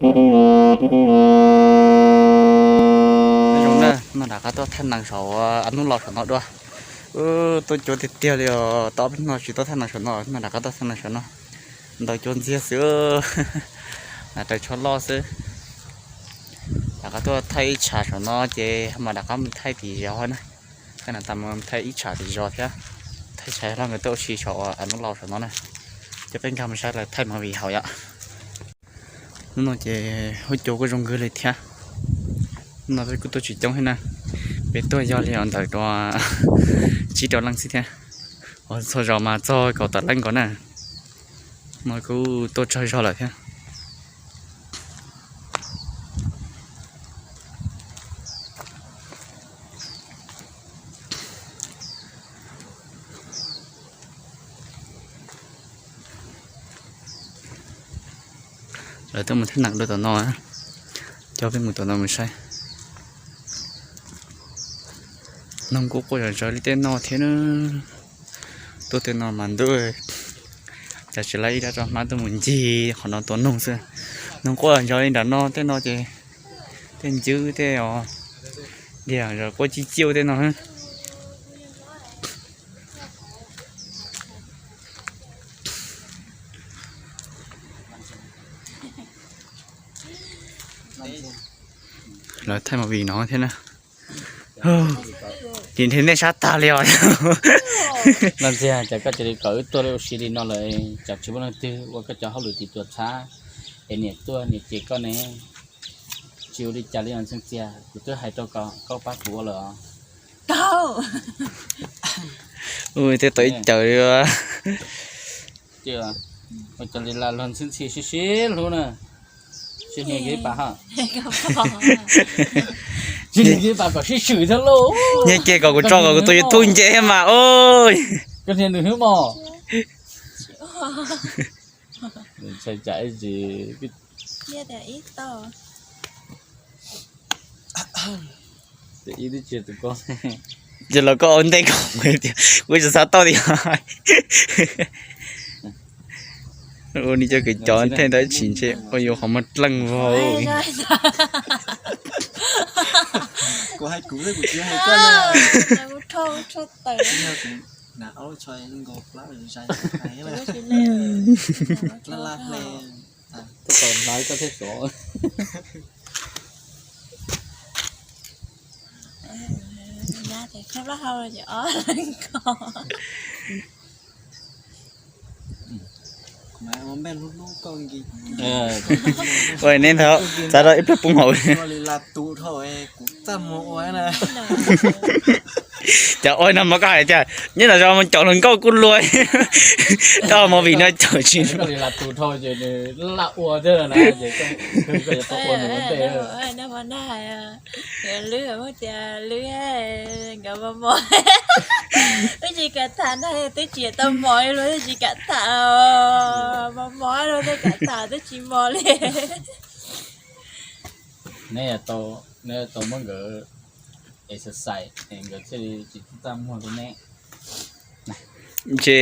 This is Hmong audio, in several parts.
Zoo na, no rov qab tuaj thaij nees saum a nub laus saum no dua. Tuaj cuav tiag tiag li os, tau ob peb hnub no tsis tuaj thaij nees saum no, no rov qab tuaj thaij nees saum no. Ntaus cuav ntxiag xwb, nas raws tsho loj xwb. Rov qab tuaj thaij ib tshav saum no ces ho mam rov qab mus thaij tim zos na. Koj na tas mus thaij ib tshav tim zos thiab, thaij tshav hlau nkawd tuaj ua si saum a nub laus saum no na. Coj peb nkag mus saib lawv thaij movie haus yom. Hnub no ces huab cua kuj zoo nkauj li thiab. Hnub no peb kuj tuaj tsis coob thiab na, peb tuaj yog li os ntawm rau tsib rau leej xwb thiab. Ua txhua zaus mas txog kaum tawm leej nkaus na. No kuj tuaj tsawg zog lawm thiab. Lawv tuaj mus thaij nees dua tom no, coj peb mus tom no mus saib. Noog kuj quaj zom zaws li tej no thiab na. Tuaj tej no mas ntuj, cas tsis laib ib rab rau hmab tuaj mus ncig qhov no tua noog xwb. Noog quaj zom zaws li nram no tej no ces tej ncwb tej os, diag zos quaj ciaj ciaj tej no. Lawv thaij movie no thiab na. Nim nrhiav nej sab tag li os. No ntxiag, cas koj cia li kom wb tuaj li ua si li no lawm, cas tsis muaj leej twg ua koj cov hauj lwm tim tuam txhab es niam tuaj niam cem koj ne? Tsis ua li cas li os Ntxhee Txias, kuv twb hais rau koj, koj pab kuv ua lawm os. Ua tej tau ib cawm li. Ua cas li luag ntxhi ntxhi sib sib hlub na. Sib hnia kiag ib pas ha. Sib hnia kiag ib pas kom sib swm thiab lauj. Nyiag kiag kom kuv tso kom kuv tus YouTube nce thiab mas ua. Koj hnia nws hwb mos. Ntshai tsam ib ntsis. Ces los koj ua ntej ko tias kuv tsis xav tau tias ua ni cov kwv cov theej ntawd tsis ntshe ua yuav qhov muag dleej vog. Tau hnav koj thiab xov. Ua neb ntawd txav rau ib pliag poob hauv. Cov ua no mas koj hais tias nyob no mus caum hluas nkauj kuj luag, koj mus vim no caum tsis luag. Lwb muab tias lwb, nkawd mos mos, twb tsis kam tham ntag, twb tsis tau mos li luag twb tsis kam tham, mos mos luag twb kam tham twb tsis mos li. Neb tau muab nkawd exercise es nkawd thiaj li tsis txaj muag rau neb. Ntshe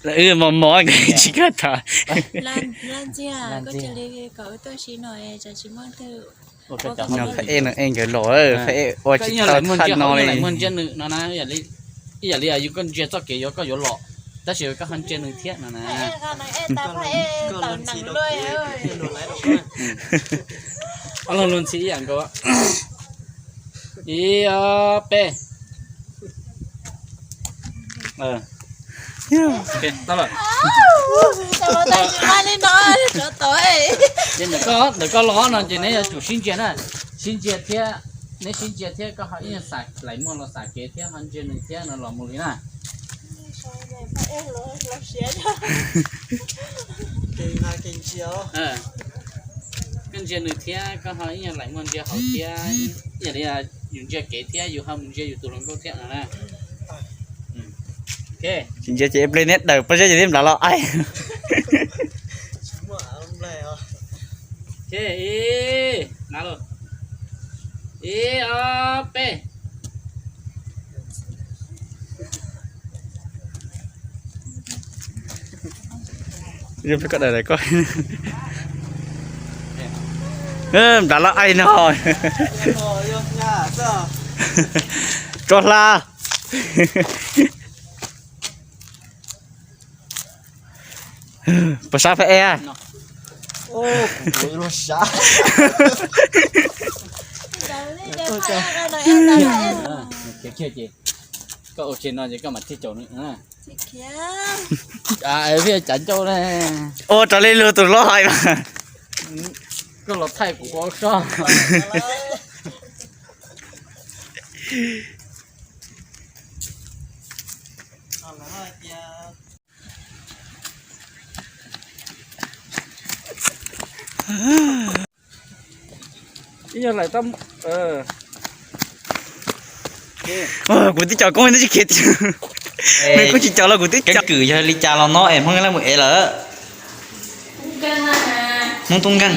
wb mos mos nkawd tsis kam tham. No phab ej no ej nkawd los, phab ej ua tsis tau thaj no li. Ib yam li yus koj ntsia txoj kev yuav koj yuav los, tab sis koj ho ntsia nws thiab no na. Ob leeg luag ntxhi ib yam nkaus. Ib ob peb. Tau lawm. Ces ntawm koj los no ces neb yuav tsum sib ntsia na, sib ntsia thiab, neb sib ntsia thiab koj ho ib nyuag xam laim muag los xam kev thiab ho ntsia nws thiab no los mus li na. Koj ntsia nws thiab koj ho ib nyuag laim muag ntsia hauv thiab, ib yam li yus ntsia kev thiab yus ho mus ntsia yus tus hluas nkauj thiab no na. Tsis ntsia ces ib pliag neb daws pob zeb ces neb nplawm los aib. Ib, ob, peb. Yog peb koj daws daws koj. Nram laj aib no. Tso hla. Puas sab peb es? Koj ua tsev no ces koj mam thiaj caum nws. Ua raws li luag tus hlob hais mas. Koj los thaij kuv ua sob. Kuv twb cov koob twb tsis khiav tiag. Nws kuj tsis cov los kuv twb cov. Keeb kwm yog li cas los no es Hmoob Leej mus ev lawm? Hmoob tub nkeeg.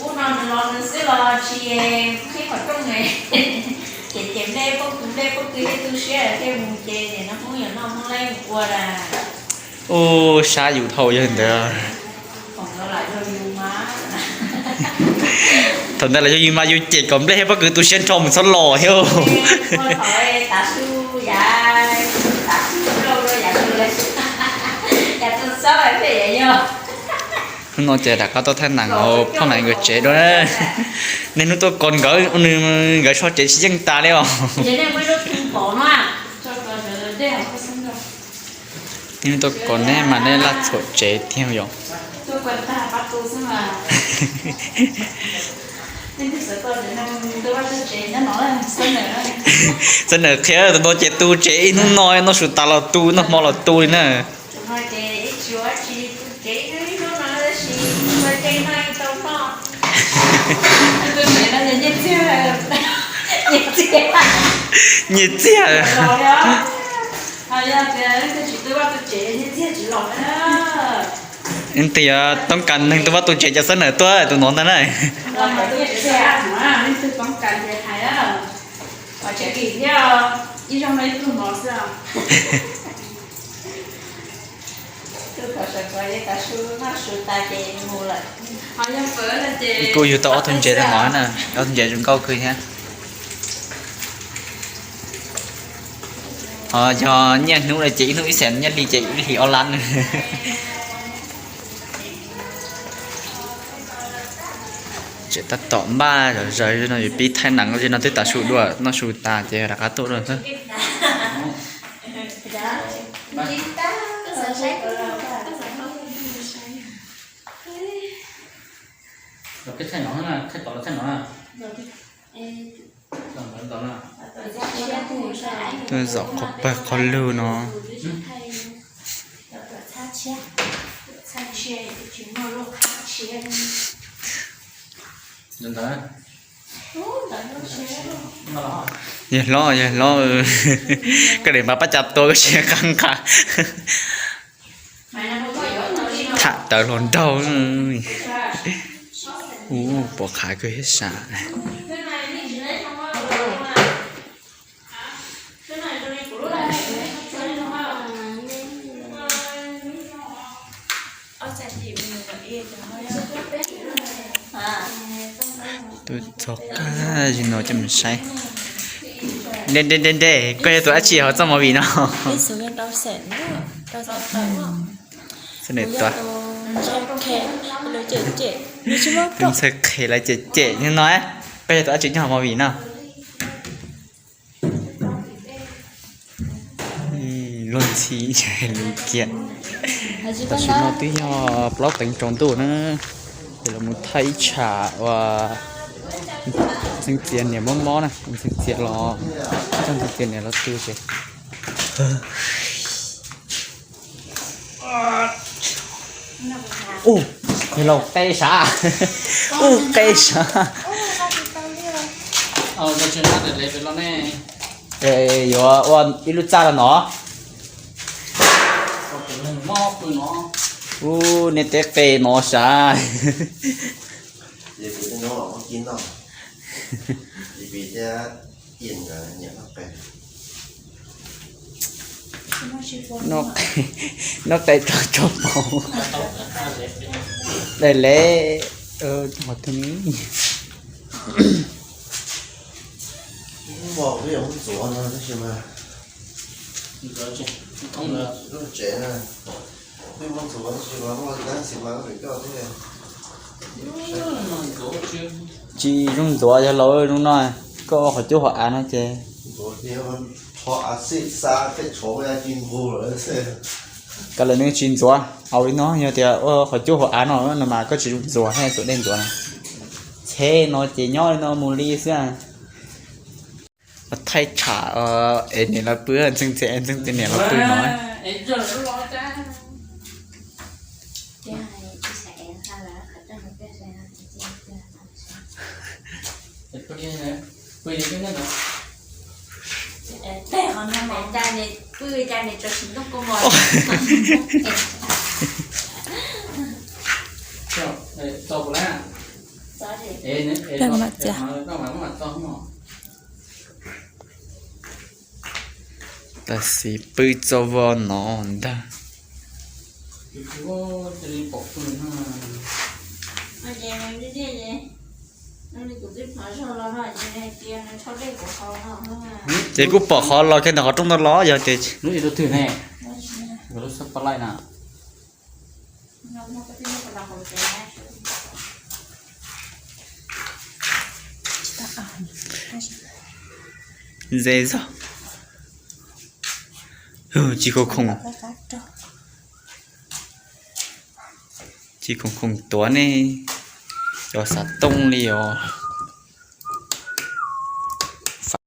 Ub no nws los nws xwb los tsis qhib qhov rooj ne. Ces ces nplej pob kws nplej pob kws thiaj tu siab thiaj mus ces nim no Hmoob yuav noj Hmoob Leej mus ua las. Ub, sab yus dhau yog ntawd. Thaum ntawd los yog yus mas yus cem kom nplej thiab pob kws tu siab nrho mus txhob los thiab. Hnub no ces rov qab tuaj thaij nees hauv phauj Nees nkawd tsev dua. Niaj hnub tuaj kos nkawd, nkawd so tsev tsis yeej tas li os. Niaj hnub tuaj kos neb mas neb laj txhuam tsev tiag yom. Xav nam qhia tus no ces tu tsev ib hnub no, noj su tas los tu, noj hmo los tu li na. Nyiaj txiag. Leej twg yog toob kas neeg tu vaj tu tsev cov xab nam tuaj tus no ntag na. Kuj yug tau ob tug ntses rau no na, ob tug ntses zoo nkauj kawg thiab. Ho yog nyiaj hnub no ces ib hnub ib xees, nyiaj hli ces ib hlis ob lab. Tseem tab tom npaj zom zaws no, yuav pib thaij nees no, twb tav su dua, noj su tas ces rov qab tuaj dua xwb. Tuaj zaum qhov pawg qhov lug no. Yawg hlob, yawg hlob, koj niam mas pab cas tua koj siab qab nqa. Tham tawv hluas nraug. Ub, pom qhav kawg thiab sav. Tus txog qab zim no coj mus saib. Nte nte nte nte, koj yog tus dab tsi hauv txoj movie no? Tus ntxhais qhev lawv cem cem no, koj yog tus dab tsi nyob hauv movie no? Luag ntxhi lus kiag. Tam sim no twb yog plaub teev tsaus ntuj na, ces los mus thaij ib tsham uas Ntxhee Txias niam mob mob na, Ntxhee Txias los, coj Ntxhee Txias niam los tu ces. Ub, yog laus qe sav, ub qe sav. Yuav ua ib lub txaj rau no. Ub, nej teb qe no sav. Noj qe tso tso paus. Daim leb. Qhov twg ne? Ntxuav no tab sis mas tsev na, peb muab ntxuav tab sis mas muaj dab xis mas pem koj thiab. Tsis zoo ntxuav yog laus zoo no, koj ua qhov cub hauv av no ces. Ntxuav tias qhov av xij xa tej tshauv ya ci nqug lawm. Kav liam nws tsis ntxuav, au li no yog tias ua qhov cub hauv av no no mas koj tsis zoo ntxuav thiab xuas dej ntxuav na. Txheb no ces nyob li no mus li xwb. Thaij tsham es niam lawv pw, ntxeev ntxeev ntxeev tias niam lawv pw no. Tam sim pw txo vo no ntag. Ces kuj pom qhov los kiag ntawm qhov rooj ntawd los yog tias. Ze zog. Tsis khoom khoom, tsis khoom khoom tuav ne, cov xav tooj li os.